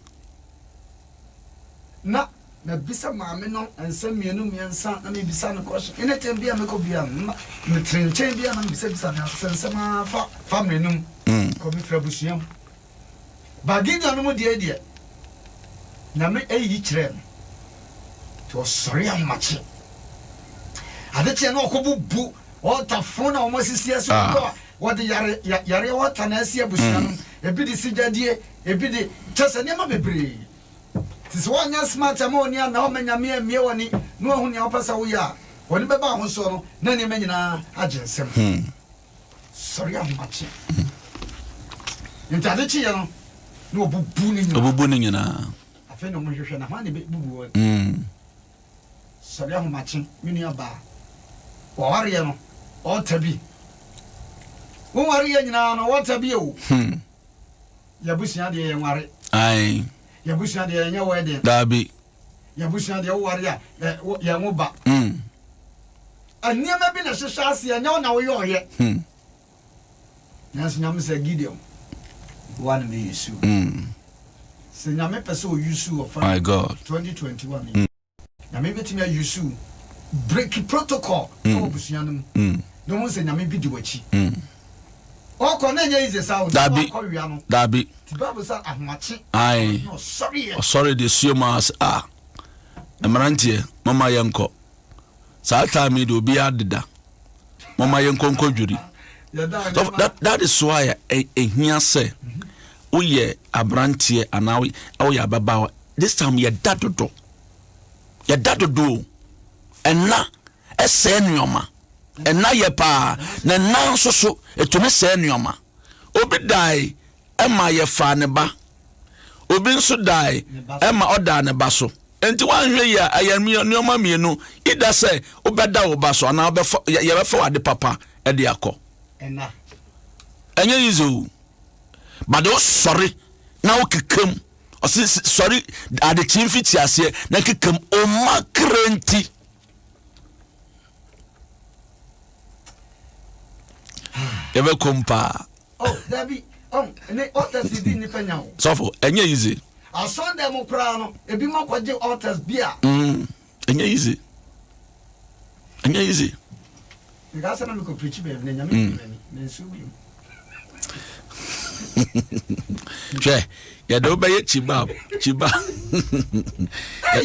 Na mabisa maame no nsɛm mmienu mmiɛnsa na mebisa no question anytime bi a mekɔ bia no metere nkyɛn bi a na mebisabisa no asɛnsɛm ara fa family no mu kɔ mefiri abusua mu ba Gideon no mu deɛ deɛ Nyame ayi kyerɛɛ no nti ɔsɔre ahomakye ade kyeɛ na ɔkɔ bubu ɔta fon na wɔn asisi asi ah. a wɔde yare yareɛ ɔta na asi abusua no ebi de sigyadie ebi de kyɛ sɛ nneɛma bebree Nti sɛ woanyɛ smart amma w'ani anna hɔ amma Nyame ammue w'ani na wahu nea wopɛ sɛ woyɛ a, w'ani bɛba wo ho soɔ no na nneɛma nyinaa agye nsam. Sɔre ahomakye. Nti ade kyeeɛ no na wɔbubu ne nyinaa. Wɔbubu ne nyinaa. Afei na wɔhwehwɛ na hwan na ɛbɛbubu wɔn. Sɔre ahomakye, me nua baa. Wɔwareɛ no, ɔɔta bi. Wonwareɛ nyinaa no, wɔɔta bi o. Yɛabusua deɛ yɛnware. Ae. Yɛabusua deɛ yɛnyɛ wedding. Daabi. Yɛabusua deɛ woware a yɛnwo ba. Nneɛma bi na ɛhyehyɛ aseɛ ɛnyɛ wo na woyɛ ɔyɛ. Nanso Nyame sɛ Gideon woa na mɛ use wo. Sɛ Nyame pɛ sɛ ɔ use wo ɔfa 2021 yi. Nyame bɛtumi a use wo break protocol ɛwɔ abusua no mu na wohu sɛ Nyame bi di w'akyi. Ɔkɔ na ɛnyɛ easy saa o, na wakɔ wia no. Dabi. Ti Bible sɛ ahomakye Ae. na ɔsɔreɛ. Ɔsɔre de suo mu ase a mmeranteɛ mama yɛnkɔ saa time yi de obiara deda mama yɛnkɔ nkɔ dwiri. So that, that is why ehia sɛ woyɛ aberanteɛ anaa woyɛ ababaawa this time yɛda dodo. Yɛda dodo o. Ɛna ɛsɛe nneɛma. Ɛna yɛ paa na ɛna nso so ɛtumi sɛe nneɛma. Obi dae ɛma yɛfaa ne ba. Obi nso dae ɛma ɔdaa ne ba so. Nti woanhwɛ yie a ɛyɛ nneɛma mmienu. Ida sɛ wobɛda wo ba so anaa wobɛfa yɛbɛfa w'ade papa ɛde akɔ. Ɛnyɛ easy o. But wosɔre na wokekam. Ɔse sɔre adekyee mfitiaseɛ na kekam ɔma kra nti. Yɛbɛkɔm paa. Oh, dabi. Oh, ne altars di nipa nya o. Sɔfo, ɛnyɛ easy. Asɔn mu koraa no, ebi mo akɔgye altars bi a. Ɛnyɛ easy. Ɛnyɛ easy. Nka sɛ na mekɔ preach baabi na nyame mm. m'ani na nsuo bi mu. Hwɛ, yɛde wobɛyɛ chibab, chibab.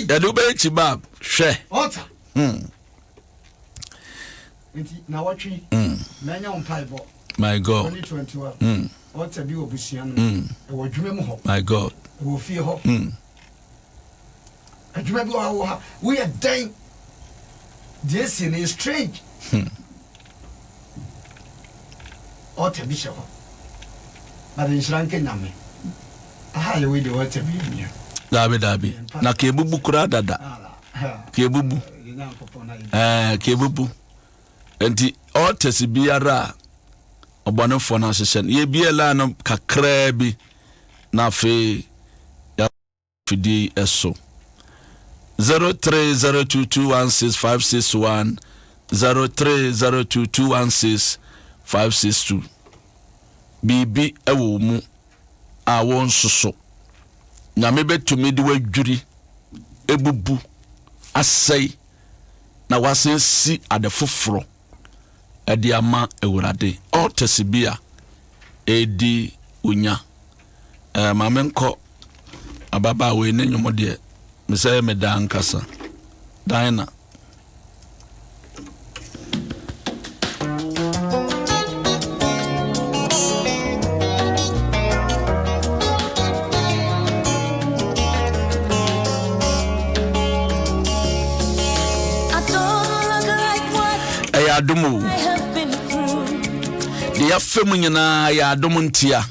Yɛde wobɛyɛ chibab, hwɛ. Altar. Nti na wɔtwe mɛnyɛ wo mpaebɔ. My God. 2021. Altar bi wɔ busua no. Ɛwɔ adwuma mu hɔ. My God. Ɛwɔ fie hɔ. Adwuma bi wɔ ha wɔ ha woyɛ dɛn deɛ esie no yɛ strange. Hmm. Ɔta bi hyɛ hɔ. But nhyira nka nyame. Aha yɛ wei deɛ ɔta bi nni. Daabi daabi. Na ka ebubu koraa dada. Ka ebubu. Ɛɛ ka ebubu. Nti ɔtɛsi biara a ɔbɔnefoɔ no ahyehyɛ no yɛbie line no kakraa bi na afei fidie yi so. 0302216561 0302216562 Biribi wɔ wo mu a wonsoso. Nyame bɛtumi de wadwiri, ebubu, asɛe na wasan si ade foforɔ de ama Awurade. Altars bi a ɛredi wo nya. Eh, ma menkɔ ababaawa yi ne nnwom deɛ mesɛ yɛ me daa ankasa. Dinah. Ɛyɛ adom o. Deɛ yɛafa mu nyinaa yɛ adom ntia.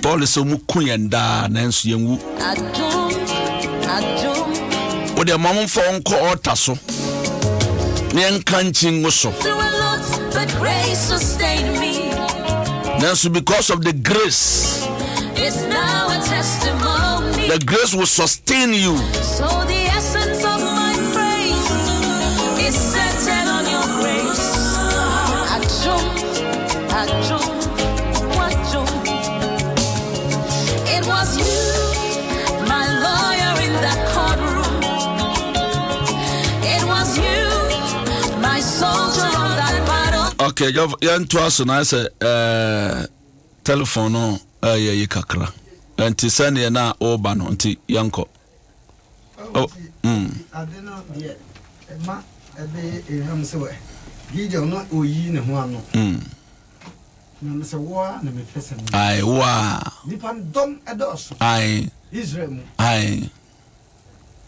Paul sɛ ɔmu ku yɛn daa nanso yɛnwu. Wodeɛ ma momfa ɔnkɔ ɔta so na yɛnka nkyi ngu so. Nanso because of the grace, It's now a testimony. The grace will sustain you. So the essence of my praise is. was you, my lawyer in that courtroom. It was you, my soldier on that battle. Okay, yɛntoa so na sɛ eh, telephone no ɛyɛ eh, yi kakra nti sɛneɛ na woba no nti yɛnkɔ. Oh, mm. Ade no deɛ ɛma ɛbɛyɛ eham sɛ wɛ Gideon no oyi ne ho ano. Na mesɛ wo ara na mepɛ sɛ me. Ae, wo ara. Nnipa dɔm dɔɔso. Ae. Israel mu. Ae.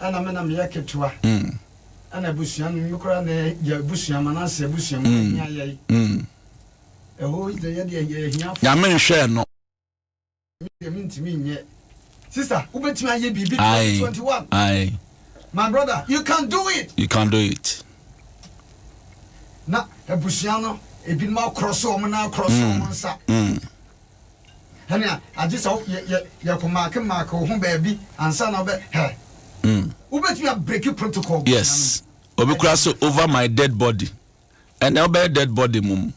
Ɛna me na meyɛ ketewa. Ɛna abusua no, me koraa na yɛ abusua, Manase abusua mu, ahia yɛn. Ɛhɔ yi deɛ yɛ deɛ yɛ ahiafoɔ. Nyame nhwɛɛ no. Me deɛ mentumi nyɛ. Sister, wobɛtumi ayɛ biribi Ae. 2021. Ae. My brother, you can do it. You can do it. Na abusua no, ebinom akorɔ so wɔn nan akorɔ so wɔn nsa. Ɛnea agye sɛ yɛ yɛ yɛkɔ maake maake wo ho baabi ansa na wobɛ hɛ. Wobɛtumi abreki protocol. Yes. Obi kura so over my dead body. Ɛnna wobɛyɛ dead body mum.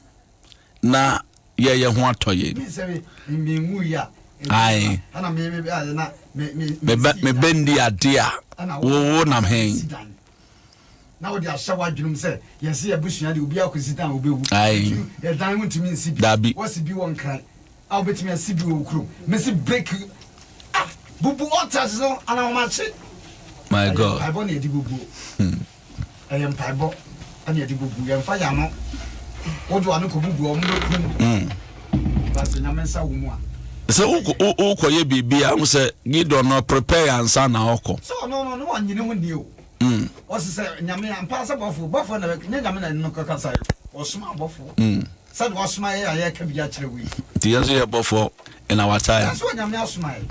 Na yɛyɛ ho atɔ yɛn. Ae. Mebɛndi ade a wowo nam he. Na wode ahyɛ w'adwenem sɛ yɛse yɛabusua deɛ obiara kɔsi dan a wobɛwu. Ae. Ɛdan wontumi nsi bi. Dabi. Wɔsi bi wɔ Nkran a wobɛtumi asi bi wɔ wo kurom. Mese break ah bubu altars no anahomakye. My God. Ɛyɛ mpaebɔ na yɛde bubuo. Ɛyɛ mpaebɔ na yɛde bubu. Yɛmfa yɛn ano. Wode w'ano kɔbubu a, wɔbɛkum wo. But sɛ Nyame nsa wɔ mu a. Sɛ wokɔyɛ biribi a, wohu sɛ Gideon no prepare ansa na ɔkɔ. Sɛ ɔno no, na wannye ne ho nni o. Ɔse sɛ Nyame ampa sɛ bɔfoɔ, bɔfoɔ na nyɛ Nyame na ɛne no kɔkasaeɛ o. Ɔsoma abɔfoɔ. Sɛdeɛ wasoma yɛn a yɛreka bi akyerɛ wo yi. Nti yɛn nso yɛ bɔfoɔ in our time. Yɛn nso Onyame asoma yɛn.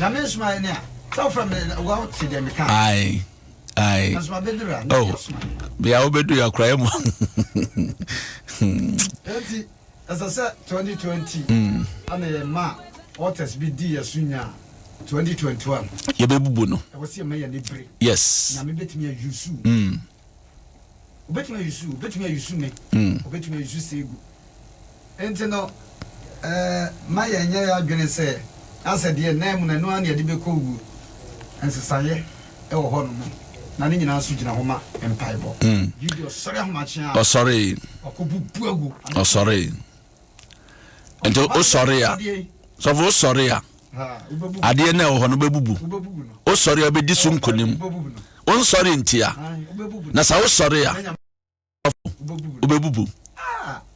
Nyame nsoma yɛn a, sɛ wofrɛ me wote deɛ meka. Aye. Aye. Nanso mabɛduru a, na Oh, asoma yɛn. bea wobɛdu yɛ akora mu. Enti ɛsɛ sɛ 2020 ana yɛn ma altars bi di yɛn so nya 2021. Yɛbɛbubu no. Ɛwɔ sɛ yɛma yɛn ani bere. Yes. Nyame bɛtumi ayusu. Obetumi ayusu, obetumi ayusu me, obetumi ayusu Segu. Enti no, eh, mma yɛnnyɛ yɛn adwene sɛ asɛ deɛ nna mu no ɛno ara na yɛde bɛkɔ wuo. Nsesaeɛ wɔ hɔnom, na ne nyinaa nso gyina hɔ ma mpaebɔ. Gideon sɔre ahomakye a, Ɔsɔree. ɔkɔbubu agu. Ɔsɔree. Nti wosɔre a, sɔfo wosɔre a, adeɛ no a ɛwɔ hɔ no wobɛbubu. Wosɔre a wobɛdi so nkonim. Wonsɔre ntia. Na sɛ wosɔre a, wobɛbubu.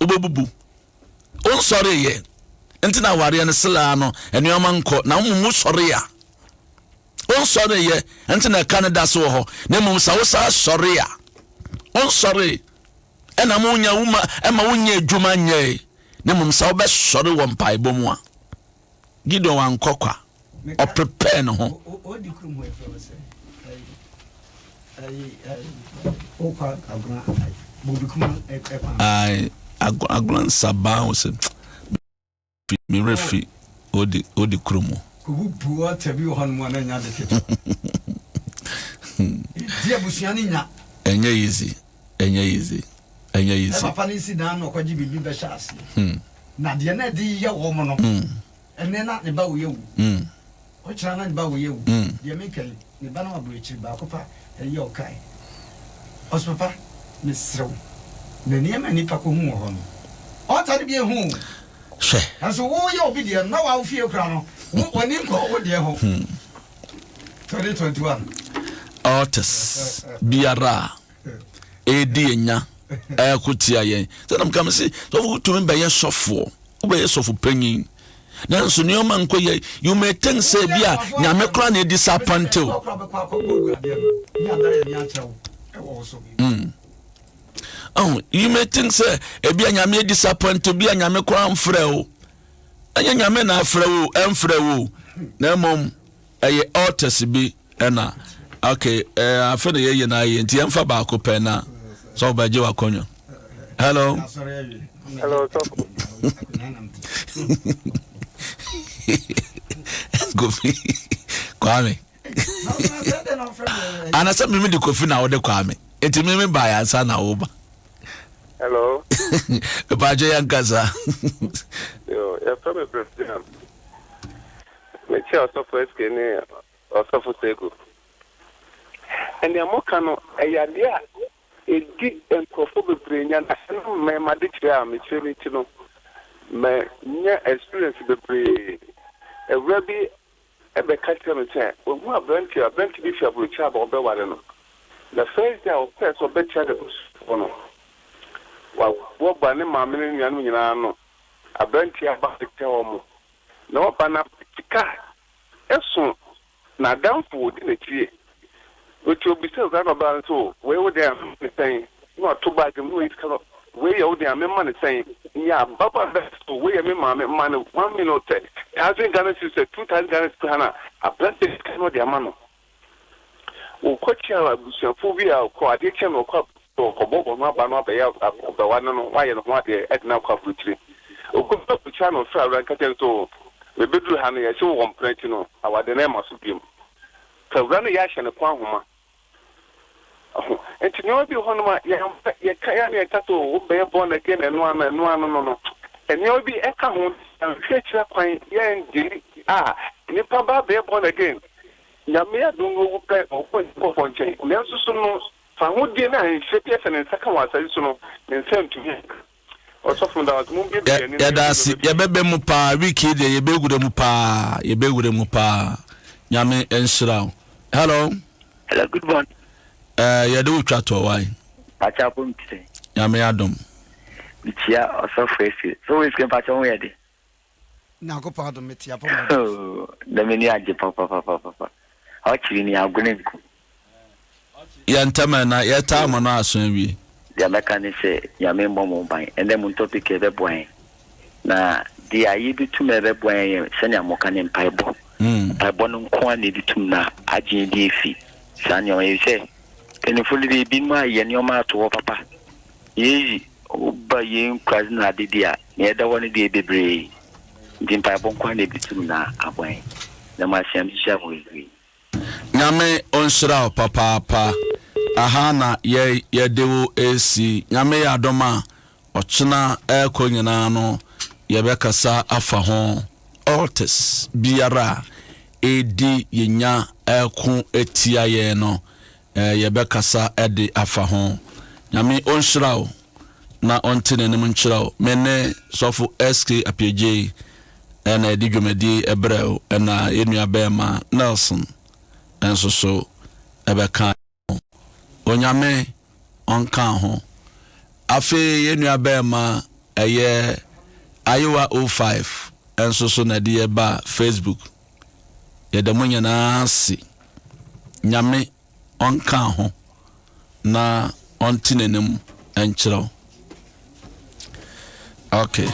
Wobɛbubu. Wonsɔre yɛ. Nti na awareɛ no selaa no nneɛma nkɔ. Na mmom wosɔre a, wonsɔre yɛ. Nti na ɛka no da so wɔ hɔ. Na mmom sɛ wosan sɔre a, wonsɔre. Ɛna mo nya wo ma ɛma wonyɛ adwuma nyɛe, na mmom sɛ wobɛsɔre wɔ mpaebɔ mu a. Gideon wankɔ kwa, ɔprepare ne ho. Ae, agona nsaban wɔ sɛ. Me werɛ fi odi odi kuro mu. Kobubu ɔta bi wɔ hɔnom a na ɛnyɛ ade ketewa. Di abusua no nya. Ɛnyɛ easy, ɛnyɛ easy, ɛnyɛ easy. Papa no si dan na ɔkɔgye biribi bɛhyɛ aseɛ. Na deɛ na ɛde yɛ wɔn no, ɛnɛ na ne ba wei awu. Ɔkyena na ne ba wei awu. Deɛ meka yi, ne ba no aburokyiri baako pa ɛyɛ ɔkae. Ɔse papa, mesrɛ wo, na nneɛma a nnipa kɔhu wɔ hɔ no, ɔta no bi ehu o. Hwɛ. Nanso woyɛ obi deɛ no, na wawo fie kora no, wo w'ani nkɔ wo deɛ ho. 2021. Altars biara a ɛredi yɛn nya ɛreko tia yɛn. Sɛ nam ka me se, sɔfo wotumi bɛyɛ sɔfoɔ, wobɛyɛ sɔfo panyin. Nanso nneɛma nkɔ yɛ. You may think sɛ bi a nyame koraa na ɛdi sa apante o. Oh, you may think sɛ ebi a nyame disappoint bi a nyame koraa mfrɛ o. Ɛnyɛ nyame na afrɛ wo, ɛmfrɛ wo. Na mmom ɛyɛ altars bi ɛna okay ɛɛ afe na yɛyɛ na ayɛ nti yɛmfa baako pɛ na sɛ ɔbɛgye wakɔnwa. Hello. Hello, sɔfo. Kofi Kwame. Anasɛ mimi de Kofi na wode Kwame. Nti mimi ba yɛ ansa na woba. Hello. Mepaakyɛ yɛ nkasa. Yo, yɛfrɛ me President. Mekyia Ɔsɔfo SK ne Ɔsɔfo Segu. Nea moka no, ɛyɛ adeɛ a ɛdi nkurɔfoɔ bebree nya na ɛnam me m'adekyerɛ a mekyerɛ no nti no, manya experience bebree. Awura bi bɛka kyerɛɛ me sɛ wahu aberante, aberante bi fi aburokyire aba ɔbɛware no. Na first day a ɔpɛɛ sɛ ɔbɛkyia n'abusuafoɔ no, waboaboa ne maame ne ne nuanom nyinaa ano. Aberante aba abɛkyia wɔn. Na waba na sika so n'adamfo a ɔdi n'akyi. Enti ɔbisaa awuraa no ɔbaa no sɛ, O, wei wo deɛ a, mema no sɛn? Na wato baage mu na wayi sika no, Wei yɛ wo deɛ a, mema no sɛn? Nea ababaa no bɛka sɛ, O, wei yɛ me maame, ma no 1 million sɛ thousand Ghana cedis sɛ 2,000 Ghana cedis koraa no a, aberanteɛ no sika no ɔde ama no. Ɔkɔkyeaa abusuafoɔ bi a ɔkɔ, adeɛ kyeɛ no ɔkɔ ɔkɔbɔ wɔn aba no abɛyɛ abɛwa no no, wayɛ ne ho adeɛ de no akɔ aburokyire. Ɔkɔduru aburokyire a na ɔfrɛ awura no ka kyerɛ no sɛ, O, mebɛduru ha no yɛse wowɔ mpena nti no, awadeɛ no ɛmma so biom. Sɛ awura no yɛ ahyɛ ne kɔn ahoma. Ho. Nti nneɛma bi wɔ hɔnom a yɛamfa, yɛka yɛ a na yɛka sɛ o, wobɛyɛ born again ɛno ano, ɛno ano no no. Nneɛma bi ɛka ho, yɛnhwɛ akyiri akwan, yɛngye a, nnipa ba abɛyɛ born again. Nyame adom no owu pɛ ɔkɔ Nyankopɔn nkyɛn, nanso so no fahodie ne ahenhyɛ bi a sɛ ne nsa ka wɔ asase so no ne nsa ntumi nka. Ɔsɔfo meda wo ase, mombuebue yɛn ani na Yɛda yɛnhu ase, nneɛma bi. yɛbɛbɛ mu paa, week yi deɛ yɛbɛwura mu paa, yɛbɛwura mu paa. Nyame nhyira wo. Hello. Hello, good morning. Eh, yɛde wo twa toɔ wae. Pacha bom ti sɛn? Nyame adom. Mekyia ɔsɔfo esie. So wo esie mpacha ho yɛ de? Nyankopɔn adom mete apɔ mu adom. Oh, na m'ani agye papapapapa. Ɔkyere ni agone nko. Yɛ ntɛm ɛ na yɛtaa mo no aso awie. Deɛ mɛka ne sɛ Nyame mmɔ mo ban. Ɛnɛ mo topic yi ɛbɛboa yɛn. Na deɛ a yɛbɛtum a ɛbɛboa yɛn yɛ sɛnea moka no mpaebɔ. Mpaebɔ no nko ara na ɛbɛtum na agye yɛn de afi saa nneɛma yi. Efisɛ mpanyinfoɔ no deɛ ebinom ayɛ nneɛma ato hɔ papa. Yɛyi Woba yɛn nkuraase na ade deɛ a, nea ɛda hɔ no deɛ bebree. Nti mpaebɔ nko ara na ɛbɛtum na aboa yɛn. Na masua mehyia mo bebree. Nyame ɔnhyira wo papaapa. Aha na yɛ yɛde wo resi. Nyame yɛ adom a, ɔkyena ɛrekɔ nyinaa no yɛbɛkasa afa ho. Altars biara a ɛredi yɛn nya ɛreko atia yɛn no, yɛbɛkasa de afa ho. Nyame ɔnhyira wo na ɔnte n'anim nkyerɛ wo. Me ne Sɔfo SK Appiagyei na yɛde dwumadie yi brɛ wo, ɛna yɛn nua bɛɛma Nelson nso so ɛbɛka ho. Onyame ɔnka ho. Afei yɛn nua bɛɛma ɛyɛ Ayewa 05 nso so na ɛde yɛ ba Facebook. Yɛda mo nyinaa ase. Nyame ɔnka ho na ɔnte n'anim nkyerɛ wo. Okay.